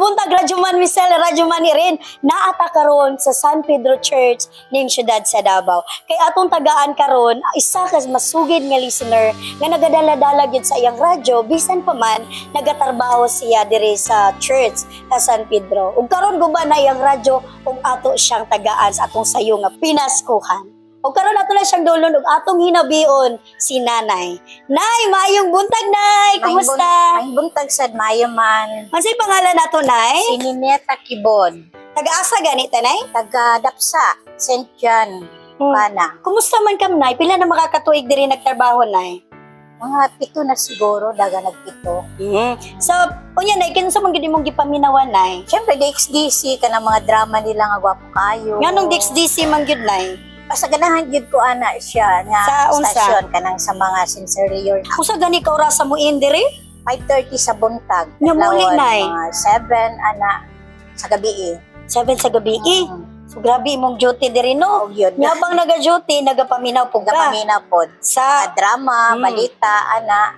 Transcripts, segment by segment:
Buntag, Radyoman Michelle, Radyoman Irene. Naata karon sa San Pedro Church ning siyudad sa Davao. Kay atong tagaan karon, isa ka masugid nga listener nga nagadala-dala gyud sa iyang radyo bisan pa man nagatrabaho siya diri sa church sa San Pedro. Ug karon guba na iyang radyo ug ato siyang tagaan sa atong sayo nga pinaskuhan. Ug karon ato lang siyang dulon ug atong hinabion si Nanay. Nay, maayong buntag, Nay. Kumusta? Maayong buntag sad, maayo man. Unsay pangalan nato, Nay? Si Nineta Kibon, Taga-asa gani ta, Nay? Taga Dapsa, St. John, Pana. Kumusta man kam, Nay? Pila na makakatuig diri nagtrabaho, Nay? Mga 7 na siguro, daga nagpito. So, unya, Nay, kinsa man gyud imong gipaminawan, Nay? Siyempre, DXDC, kanang mga drama nila nga gwapo kayo. Nganong DXDC man gyud, Nay? Basta ganahan gyud ko ana siya nga Sa unsa? stasyon kanang sa mga Sincerely Yours. Usa gani ka orasa mo in diri? 5:30 sa buntag. Nya muli, Adlawon, Nay? Mga 7 ana sa gabi eh. 7 sa gabi eh. So grabe imong duty diri, no? Oo, yun. Nga bang naga-duty, nagapaminaw pud ka? Nagapaminaw pod. Sa Mga drama, balita, ana.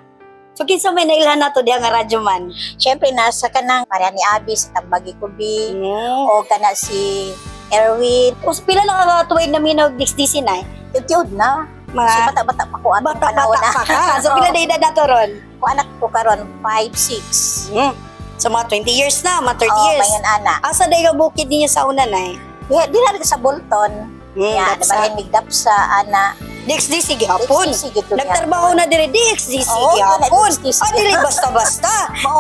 So kinsa may nailhan nato diha nga radyo man? Siyempre, nasa kanang pareha ni Abby sa Tambagi Kubi. O kana si Erwin. Us pila na ka tuig na minaw DXDC, Nay? Tiyod na. Mga Kasi bata-bata pa ko atong bata-bata panahon na. pa ka. So pila na edad nato ron? Ko anak ko karon 5, 6. So mga 20 years na, mga 30 Oh, years. mayon ana. Asa day ka bukid niya sa una, Nay? Di di na sa Bolton. Ya, Dapsa. nabalhin mig Dapsa ana. DXDC gihapon. DXDC gid to Nagtrabaho na dire DXDC Oo, gihapon. DXDC. Ah, dili basta-basta.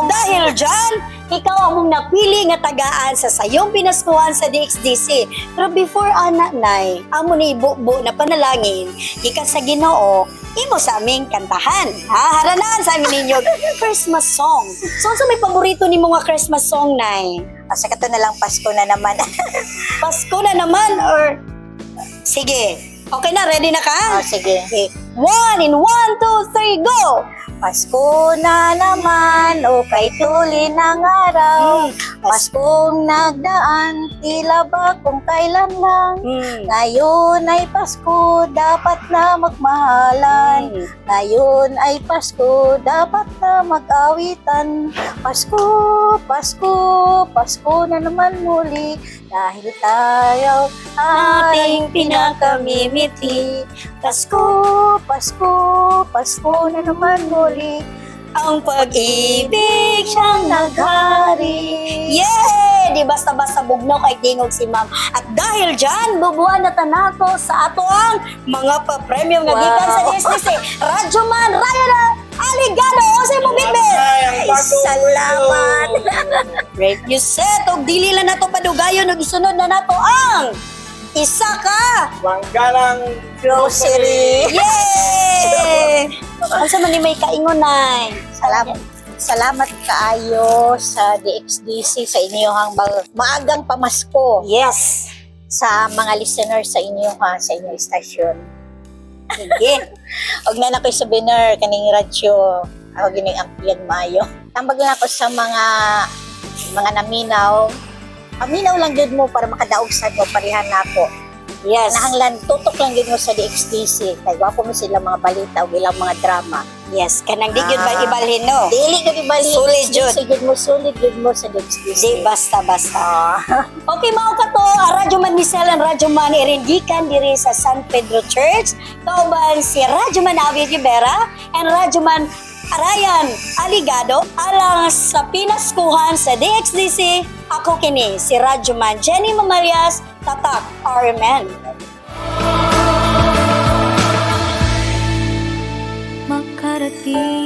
Dahil dyan, ikaw among napili nga tagaan sa sayong pinaskuhan sa DXDC. Pero before ana, Nay, amo ni ibubo na panalangin, gikan sa Ginoo, imo sa aming kantahan. Ha, haranaan sa amin ninyo Christmas song. So, unsa may paborito nimo nga Christmas song, Nay? Asa kato na lang, Pasko na naman. Pasko na naman or sige. Okay na, ready na ka? Oh, sige. Okay. One in one, two, three, go! Pasko na naman, o kay tuli ng araw. Paskong nagdaan, tila ba kung kailan lang. Ngayon ay Pasko, dapat na magmahalan. Ngayon ay Pasko, dapat na mag-awitan. Pasko, Pasko, Pasko na naman muli. Dahil tayo Ating ating pinakamimiti. Pasko, Pasko, Pasko na naman muli. Ang pag-ibig Siyang naghari. Yay! Di basta-basta bugnaw kay tingog si ma'am. At dahil dyan, bubuan na tanato sa ato ang mga pa-premium nga gikan sa DSDC. Radyoman, Ryan Aligado! Unsay mo, Bebe? Salamat! Great you set! Og dili lang nato padugayon, og isunod na nato ang isa ka! Manggalang Grocery. Yay! Unsa man ni may kaingon, Nay? Salamat. Salamat kaayo sa DXDC sa inyong maagang pamasko sa mga listeners sa inyo ha, sa inyong istasyon. Sige. Og na ako'y souvenir kaning radyo. Ako gining ampiyag maayo. Tambag lang ako sa mga naminaw. Paminaw lang gyud mo para makadaog sad mo parehan nako. Nahanglan tutok lang gyud mo sa DXDC kay gwapo mo sila mga balita ug ilang mga drama. Yes, kanang di gyud ba ibalhin, no? Dili gyud ibalhin. Solid jud. DXDC gyud mo, solid gyud mo sa DXDC. Di basta-basta. Okay, mao ka to, ang Radyo Man Michelle and Radyo Man Irene gikan diri sa San Pedro Church. Kauban si Radyo Man Avi Rivera and Radyo Man Arayan Aligado alang sa pinaskuhan sa DXDC. Ako kini si Radyo Man Jenny Mamalias, Tatak RMN. Makarating.